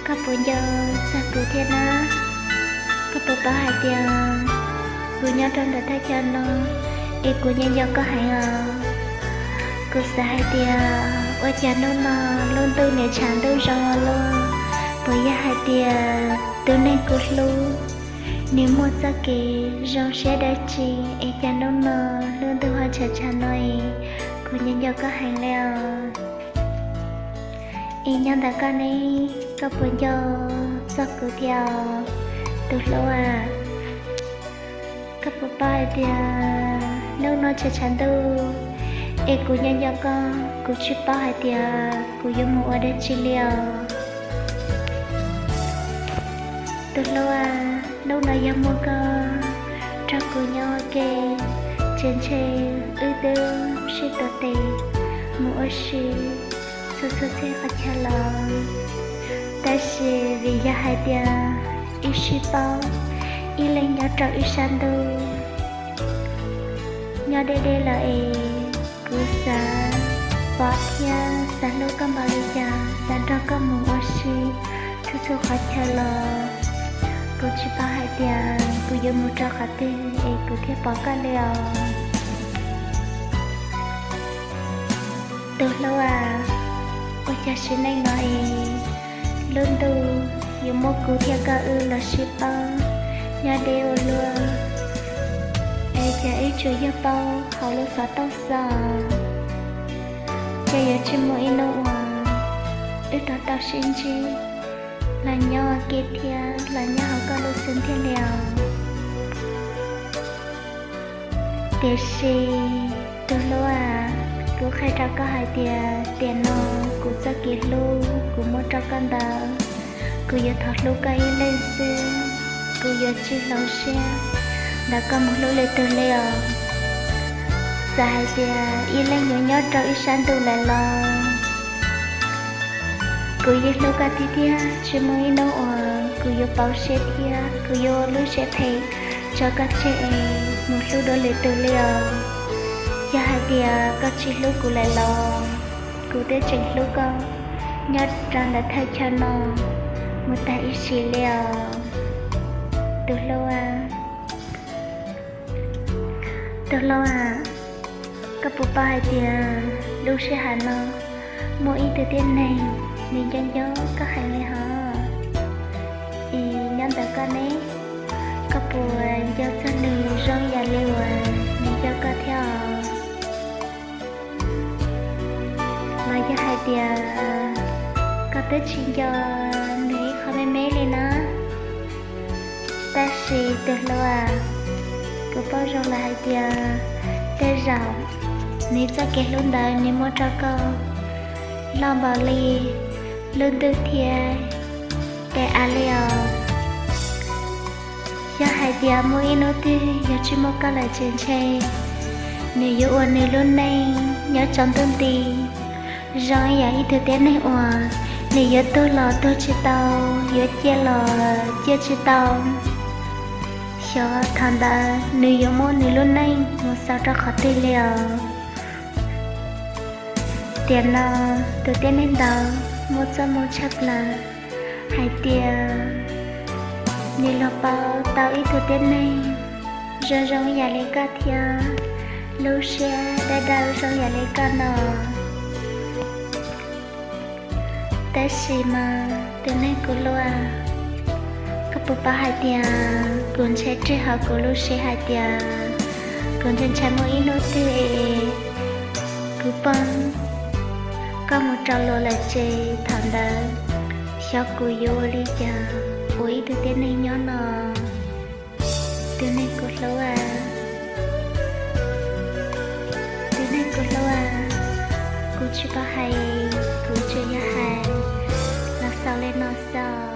Koj puas nco txog kuv thiab na? Koj puas paub hais tias kuv nyob rau ntawm thaj chaw no es kuv nco nco koj heev os. Kuv xav hais tias ua cas hnub no lub ntuj niam tshav ntuj zoo ua luaj, puas yog hais tias tus neeg kuv hlub nws muaj txoj kev zoo siab dab tsi es cas hnub no lub ntuj ho tshav tshav no es kuv nco nco koj heev li os. Es nyob ntawm koj ne, koj puas nco txog kuv thiab os, tus hlub a? Koj puas paub hais tias hnub no tshav tshav ntuj es kuv nco nco koj, kuv tsis paub hais tias kuv yuav mus ua dab tsi li os. Tus hlub a, hnub no yog muaj koj nrog kuv nyob ua ke, ces ntshe wb twb sib tuav tes mus ua si txhua txhua txhia qhov chaw los. Tab sis vim yog hais tias wb sib paub, ib leeg nyob rau ib sab ntuj, nyob deb deb lawm es kuv xav pom thiab xav hlub koj npaum li cas, xav nrog koj mus ua si txhua txhua qhov chaw los kuv tsis paub hais tias kuv yuav mus rau qhov twg es kuv thiaj pom koj li os. Tus hlub a, ua cas sim neej no es lub ntuj yuav muab kuv thiab koj wb los sib paub nyob deb ua luaj, es cas wb tsuas yog paub hauv lub xov tooj xwb. Ces yuav tsis muaj ib hnub uas wb rov tau sib ntsib los nyob ua ke thiab los nyob hauv koj lub xeev thiaj li os. Tiam sis tus hlub a, kuv qhia rau koj hais tias tiam no kuv txoj kev hlub kuv muab rau koj ntawd, kuv yuav thov hlub koj ib leeg xwb, kuv yuav tsis hloov siab ntawm koj mus hlub leej twg li os. Txawm hais tias ib leeg yuav nyob rau ib sab ntuj lawm los kuv yeej hlub koj tiag tiag, tsis muaj ib hnub uas kuv yuav pauv siab thiab kuv yuav ua lub siab phem tso koj tseg es mus hlub dua lwm tus li os. Yog hais tias koj tsis hlub kuv lawm los kuv twb tseem hlub koj nyob rau ntawm thaj chaw no mus tag ib sim li os, tus hlub a. Tus hlub a, koj puas paub hais tias lub sij hawm no muaj ib tug tib neeg nws nco nco koj heev li hos? Es nyob ntawm koj ne, koj puas nco txog nws zoo yam li uas nws nco koj thiab os? Los yog hais tias koj twb tsis nco nws ib qho me me li na? Tab sis tus hlub a, kuv paub zoo lawm hais tias tej zaum nws txoj kev hlub ntawd nws muab rau koj loj npaum li lub ntuj thiab daim av li os. Yog hais tias muaj ib hnub twg yog tsis muaj koj lawm ces ntshe nws yuav ua nws lub neej nyob tsaus ntuj nti zoo ib yam ib tug tib neeg uas nws yuav tuag los tuag tsis tau, yuav ciaj los ciaj tsis tau. Xyov thaum ntawd nws yuav muab nws lub neej mus xaus rau qhov twg li os. Tiam no tus tib neeg ntawd muaj txoj moo tshaj plaws hais tias nws los pauv tau ib tug tib neeg zoo zoo yam li koj thiab lub siab dawb dawb zoo yam li koj no. Tab sis mas tus neeg kuv hlub a, koj puas paub hais tias kuv ntshai tseg hauv kuv lub siab hais tias kuv ntshai ntshai muaj ib hnub twg es kuv poob koj mus rau luag lawm ces thaum ntawd xyov kuv yuav ua li cas ua ib tug tib neeg nyob no. Tus neeg kuv hlub a, tus neeg kuv hlub a, kuv tsis paub hais, kuv tsuas yog hais los xaus li no xwb.